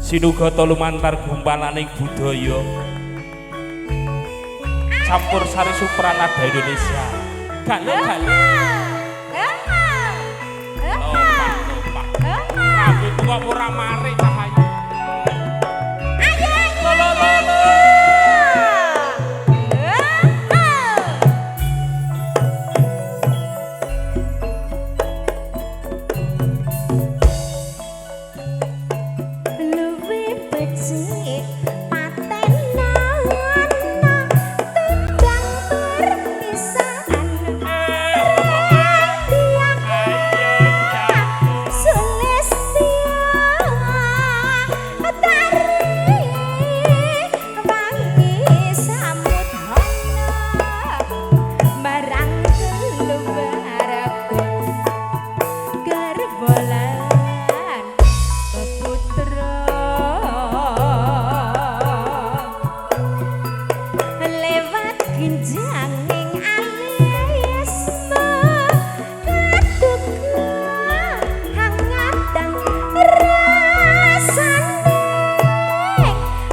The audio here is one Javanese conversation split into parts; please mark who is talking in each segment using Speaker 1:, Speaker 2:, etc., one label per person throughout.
Speaker 1: Sinugata lumantar gumpalaning budaya campur sari Supranada Indonesia. Gale gale. Lompat lompat. Rambutmu kok ora mari cahayu.
Speaker 2: Ayo
Speaker 1: Lo lo lo lo.
Speaker 2: Luwih becik patenana timbang perpisahan. Sulistya tari wangi samudana marang keluarga garbolan peputra lewat ginjanging alisma katuka hangatang rasane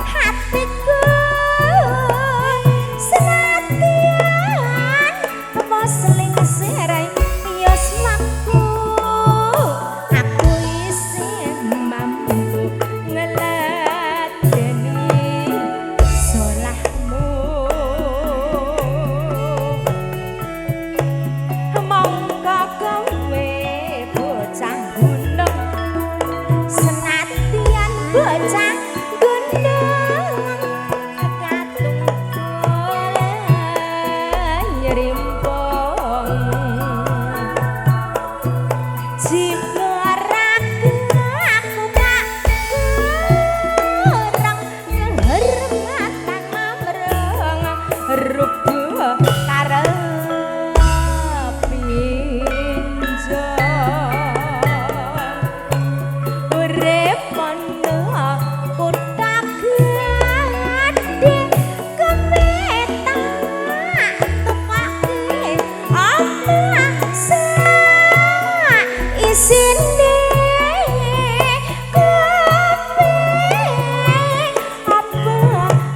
Speaker 2: hatiku senadyan mosling serai yoswaku aku isih mampu ngladeni solahmu. Monggo kowe bocah gunung senadyan bocah gunung katungkul nyrimpong jibarake aku gak kurang kehormatan mamreng rubuh karep pinjol urip ana kutha gedhe kemetak tukoke omah sak isine kopi apa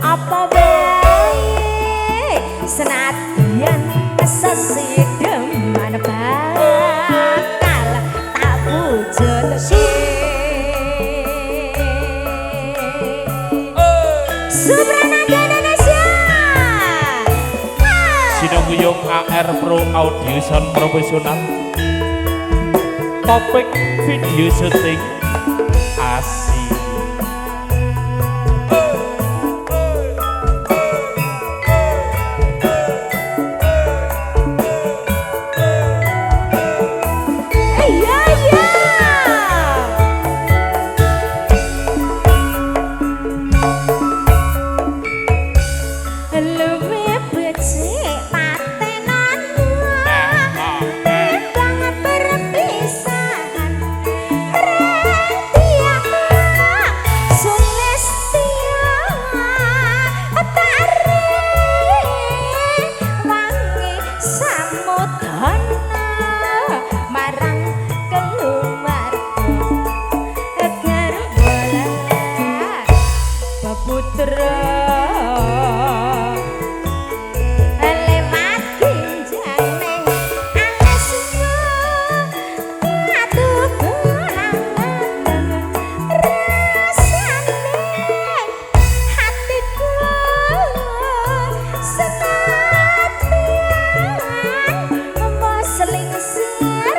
Speaker 2: apa bae senadyan sesideman bakal tak wujudke. Supranada Indonesia.
Speaker 1: Sinoguyung AR Pro Audio Sound Profesional. Topik video syuting asik.
Speaker 2: Iya iya. Luwih becik patenana timbang perpisahan. Rentia Sulistya tari wangi samudana marang keluarga garbolan peputra lewat ginjanging alismu katuku hangateng rasane hatiku senadyan moslingsir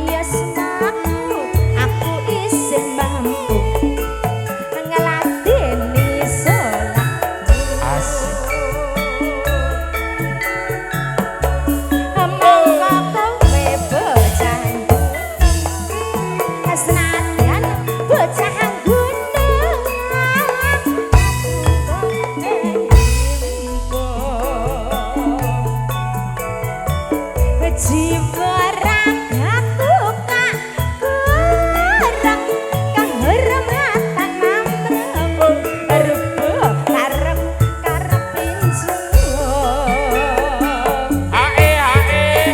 Speaker 2: yasmaku aku isih mampu ngladeni solahmu.
Speaker 1: Asik.
Speaker 2: Monggo kowe bocah gunung senadyan bocah gunung jiwa ragaku kak kurang kehormatan mamreng rubuh karep karep pinjol.
Speaker 1: Ae ae.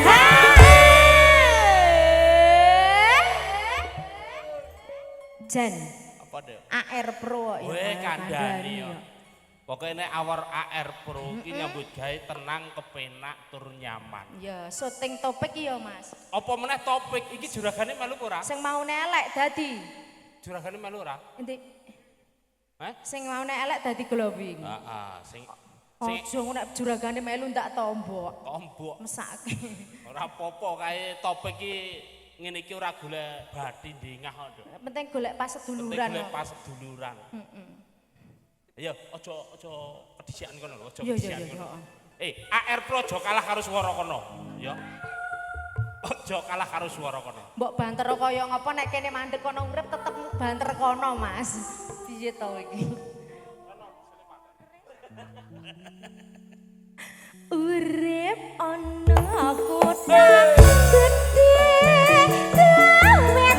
Speaker 2: Jan.
Speaker 1: Apa Apa, Dek?
Speaker 2: AR Pro kok ya.
Speaker 1: Weh kandhani
Speaker 2: ya.
Speaker 1: ya. Pokoke nek awor AR Pro ki nyambut gawe tenang, kepenak, tur nyaman.
Speaker 2: Ya, syuting topik ya, Mas.
Speaker 1: Apa meneh topik iki juragane melu apa ora?
Speaker 2: Sing maune elek dadi.
Speaker 1: Juragane melu ora?
Speaker 2: Endi?
Speaker 1: Hah?
Speaker 2: Sing maune elek dadi glowing.
Speaker 1: Heeh, sing sing
Speaker 2: Aja nek juragane melu ndak tombok.
Speaker 1: tombok.
Speaker 2: Mesake.
Speaker 1: Ora apa-apa kae topik iki ngene iki ora golek bathi ndingah kok, Nduk.
Speaker 2: Penting golek pas
Speaker 1: Penting
Speaker 2: seduluran.
Speaker 1: golek pas seduluran. Heeh. Ayo, aja aja kedisikan kono lho, aja
Speaker 2: Iya, iya,
Speaker 1: kedisikan
Speaker 2: iya,
Speaker 1: kono.
Speaker 2: iya.
Speaker 1: Eh, AR Pro aja kalah karo swara kono, ya. Aja kalah karo swara kono.
Speaker 2: Mbok banter kaya ngapa nek kene mandek kono urip tetep banter kono, Mas. Piye to iki? Urip ana kutha gedhe gawe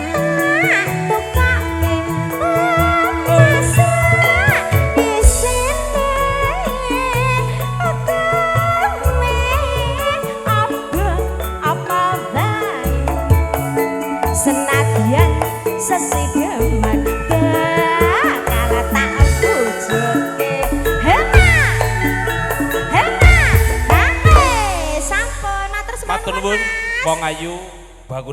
Speaker 2: tak tukake masak isine gawe apa apa wae senadyan sesigeman bakal tak bujuke. Hema hema hae sampun matur sembah
Speaker 1: Matur nuwun
Speaker 2: nuwun, Mas.
Speaker 1: wong ayu bagune.